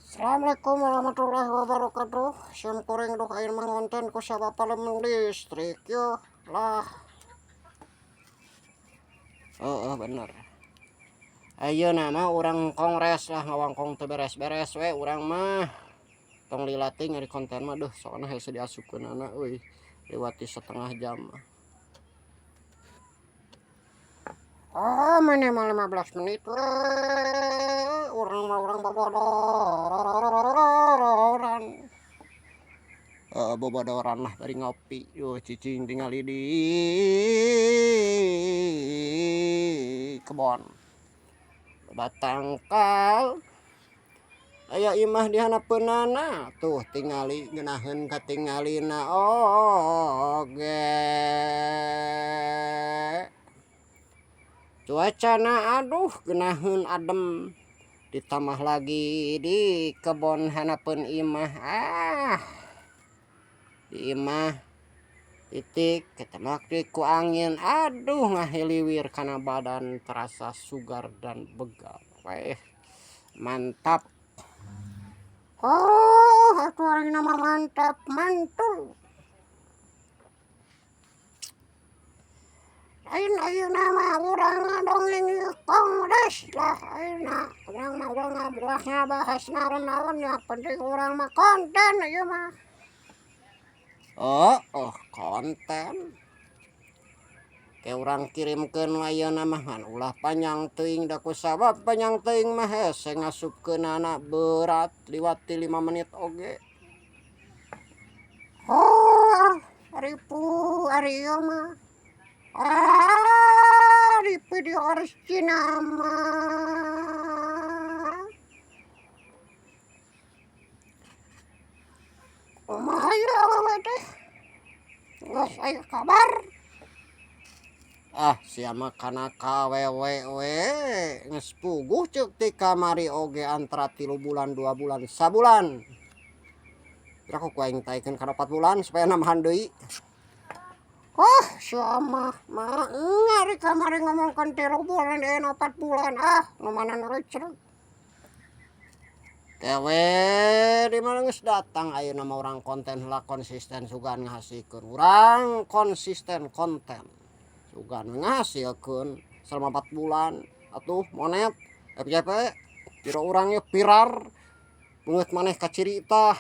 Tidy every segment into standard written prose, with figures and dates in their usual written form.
Assalamualaikum warahmatullahi wabarakatuh. Sim kuring duh ayeuna mah ngonten ku sabapalem listrik yeuh lah. Heeh bener. Ayeuna mah urang kongres lah ngawangkong teu beres-beres we urang mah. Tong lila teuing ari konten mah duh soalna hese diasupkeunana euy. Lewati setengah jam mah. Oh, minimal 15 menit we. Urang mah urang bobodoran. Bobodoran lah bari ngopi. Yuh cicing tingali di kebon. Batangkal. Aya imah di hanapeunana tuh tingali ngeunaheun katingalina oge. Cuacana aduh geunaheun adem ditambah lagi di kebon hanapeun imah ah di imah titik ketembak ku angin aduh ngahiliwir kana badan terasa sugar dan begar weh mantap. Oh atuh ayeuna mah mantap mantul. Lain ayeuna mah urang ngadongeng ieu kongres lah ayeuna urang mah ulah ngabahas naon-naon yang penting urang mah konten ieu mah. Oh, oh konten. Ke urang kirimkeun ayeuna mah ngan ulah panjang teuing da kusabab panjang teuing mah hese ngasupkeunana berat liwat ti 5 menit oge. Oh, ripu ari ieu mah. Ah, di video original mah. Kumaha ieu awewe teh? Geus aya kabar. Ah, sia mah kana kawewe we geus puguh ceuk ti kamari oge antara 3 bulan 2 bulan sabulan. Piraku ku aing taekeun kana 4 bulan supaya nambahan deui. Oh, sia mah mah ngari kamari ngomongkeun 3 bulan ayeuna 4 bulan ah nu mana nu recreg. Kewe di mana geus datang ayeuna mah urang konten heula konsisten sugan ngahasilkeun. Urang konsisten konten sugan ngahasilkeun selama 4 bulan atuh monet FYP piro urang ye viral beungeut maneh kaciri tah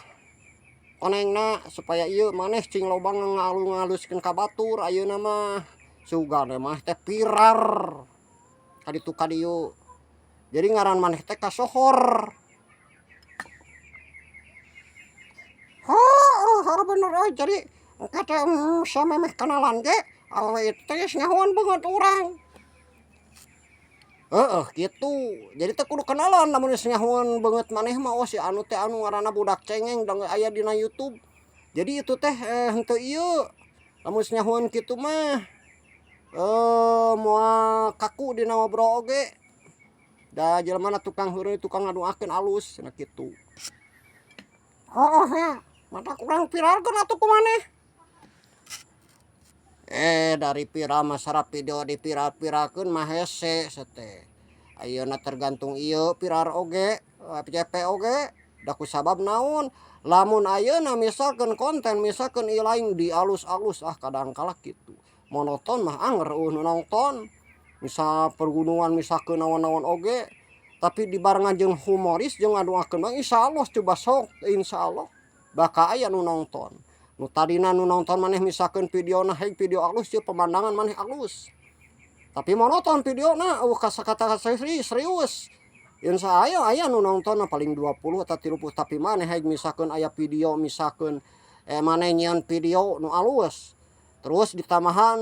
konengna supaya ieu maneh cing loba ngalu-ngaluskeun ka batur ayeuna mah sugan we maneh teh viral ka ditu ka dieu. Jadi ngaran maneh teh kasohor. Heuh bener euy jadi engke teh samemeh kenalan ge awewe itu teh geus nyahoan beungeut urang. Heeh kitu. Jadi teh kudu kenalan lamun geus nyahoan beungeut maneh mah oh si anu teh anu ngaranna budak cengeng da aya dina YouTube. Jadi itu teh henteu ieu lamun geus nyahoan kitu mah moal kaku dina ngobrol oge. Da jelema na tukang heureuy tukang ngadoakeun alus cenah kitu. Heuh nya matak urang viralkeun atuh ku maneh. Dari viral masalah video diviral-viralkeun mah hese teh. Ayeuna tergantung ieu viral oge, FYP oge, da kusabab naon? Lamun ayeuna misalkeun konten misalkeun ieu lain dialus-alus ah kadangkala kitu. Monoton mah anger eueuh nu nongton. Misal pergunungan misalkeun naon-naon oge, tapi dibarengan jeung humoris jeung ngadoakeun mah insyaallah coba sok insyaallah bakal aya nu nongton. Nu tadina nu nonton maneh misalkeun videona heuh video alus ieu pemandangan maneh alus. Tapi monoton videona eueuh kata-kata serius. Insya aya aya nu nonton paling 20 atau 30 tapi maneh heuh misalkeun aya video misalkeun maneh nyieun video nu alus. Terus ditambahan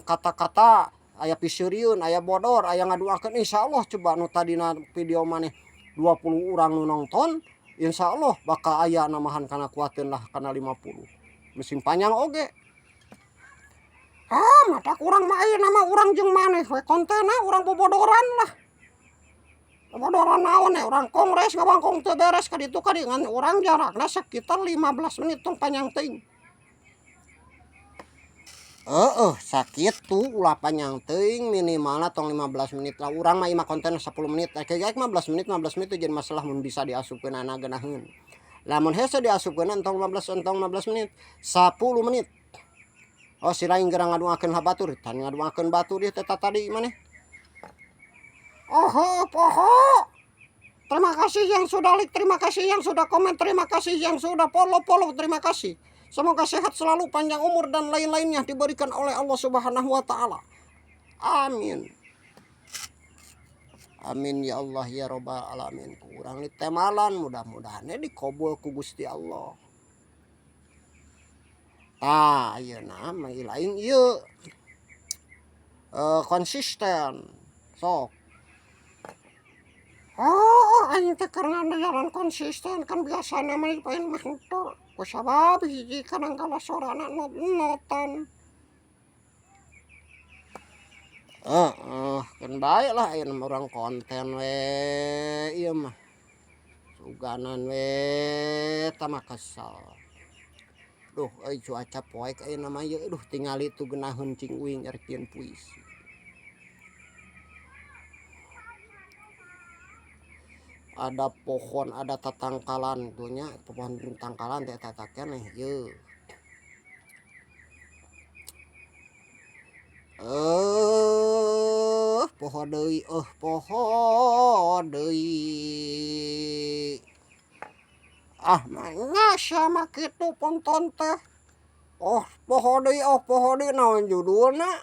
kata-kata aya piseurieun, aya bodor, aya ngaduakeun insyaallah coba nu tadina video maneh 20 urang nu nonton insyaallah bakal aya namahan kana kuateun lah kana 50. Mesin panjang oge. Ah, matak urang mah ayeuna mah urang jeung maneh we kontenna urang bobodoran lah. Bobodoran naon we urang kongres ngawangkong teu beres ka ditu ka dieu ngan urang jarakna sekitar 15 menit tong panjang teuing. Heeh, sakitu ulah panjang teuing minimalna tong 15 menit lah. Urang mah ieu mah konten 10 menit, kayak 15 menit 15 menit teu jadi masalah mun bisa diasupkeunana geunaheun. Lamun hese diasupkeun entong 15 entong 15 menit, 10 menit. Oh si lain gerang ngaduakeun ha batur, tan ngaduakeun batur ieu teh tadi maneh. Oh, poho. Terima kasih yang sudah like, terima kasih yang sudah komen, terima kasih yang sudah follow-follow, terima kasih. Semoga sehat selalu, panjang umur dan lain-lainnya diberikan oleh Allah Subhanahu wa taala. Amin. Amin ya Allah ya robbal alamin. Kurang ditemalan mudah-mudahan dikabul ku Gusti Allah. Tah ayeuna mah lain ieu konsisten. Sok. Oh, aing teh keur jalan konsisten kan biasana mah paling mah henteu. Kusabab hiji kadang kala sorana not-notan. Heeh, keun bae lah ayeuna mah urang konten we ieu mah. Suganan we tah mah kesel. Duh euy cuaca poek ayeuna mah ieu duh tingali tuh geunaheun cing uing erek jieun puisi. Ada pohon, ada tatangkalan tuh nya, pohon tangkalan teh eta keneh ieu. Poho deui, poho deui. Ah manya sia mah kitu ponton teh. Oh poho deui, oh poho deui naon judulna?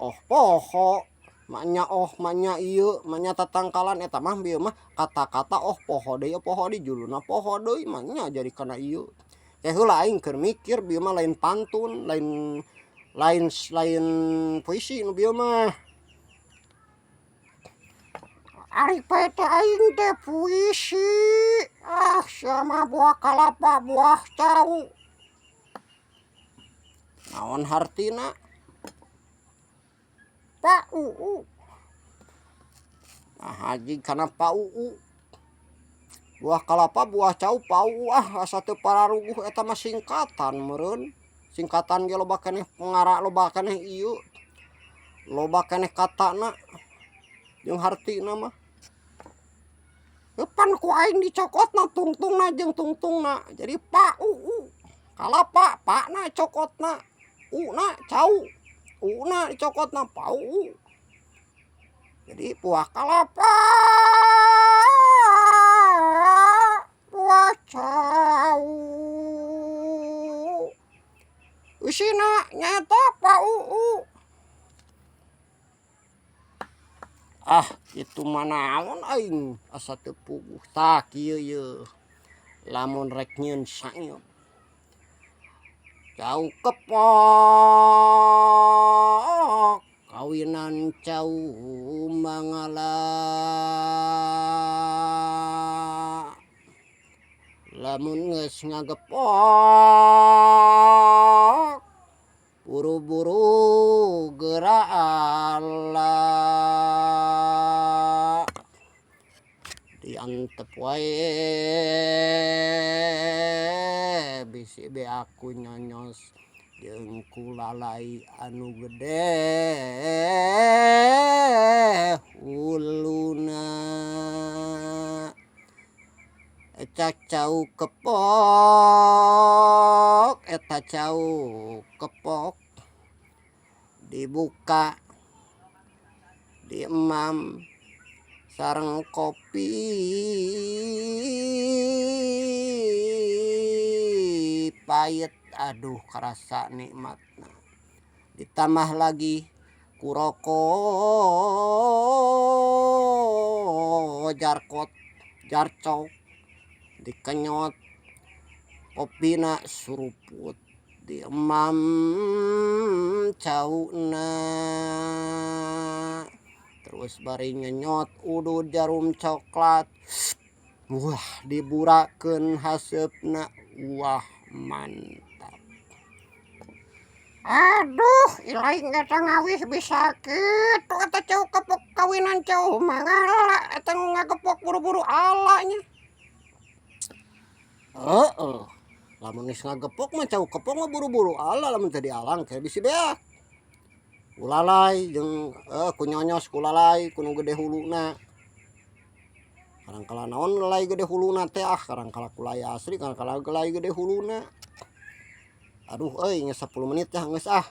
Oh poho. Maknya oh maknya ieu maknya tatangkalan eta mah bieu mah kata-kata oh poho deui poho deui judulna poho deui maknya jadi kana ieu. Teh heula aing keur mikir bieu mah lain pantun, lain lain lain puisi nu bieu mah. Ari pae teh aing teh puisi. Ah sia mah buah kalapa buah cau. Naon hartina? Pak Uu. Nah haji kana Pak Uu. Buah kalapa buah cau Pak Uu ah asa teu pararuguh eta mah singkatan meureun. Singkatan ge loba keneh ngara loba keneh ieu. Loba keneh katana jeung hartina mah. Eupan ku aing dicokotna tungtungna jeung tungtungna. Jadi Pak Uu. Kalapa pakna cokotna, una cau. Una dicokotna pau. Jadi buah kalapa buah cau. Eusina nyaeta pau. Ah kitu mah naon aing asa teu puguh. Tah kieu yeuh. Lamun rek nyieun saeut. Cau kepok kawinan cau mangala. Lamun geus ngagepok buru-buru geura ala. Diantep wae bisi beak ku nyonyos jeung ku lalai anu gede huluna. Eta cau kepok, eta cau kepok dibuka diemam sareng kopi pahit aduh karasa nikmatna. Ditambah lagi ku rokok jarkot jarcok dikenyot kopina suruput diemam cauna. Terus bari nyenyot udud jarum coklat. Wah diburakeun haseupna. Wah mantap. Aduh ilaing eta ngawih bisa kitu eta cau kepok kawinan cau mangala eta nu ngagepok buru-buru ala nya. Heeh. Lamun geus ngagepok mah cau kepok mah buru-buru ala, lamun teu dialang ke bisi beak. Ku lalay jeung ku nyonyos, ku lalay ku nu gede huluna. Kadangkala naon lalay gede huluna teh, ah, kadangkala ku lay asli, kadangkala lay gede huluna. Aduh euy, geus 10 menit ya, geus ah.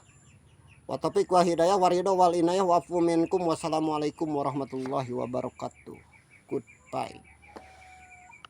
Wa taufiq wa hidayah wa ridho wal inayah wa afu minkum. Wassalamualaikum warahmatullahi wabarakatuh. Goodbye.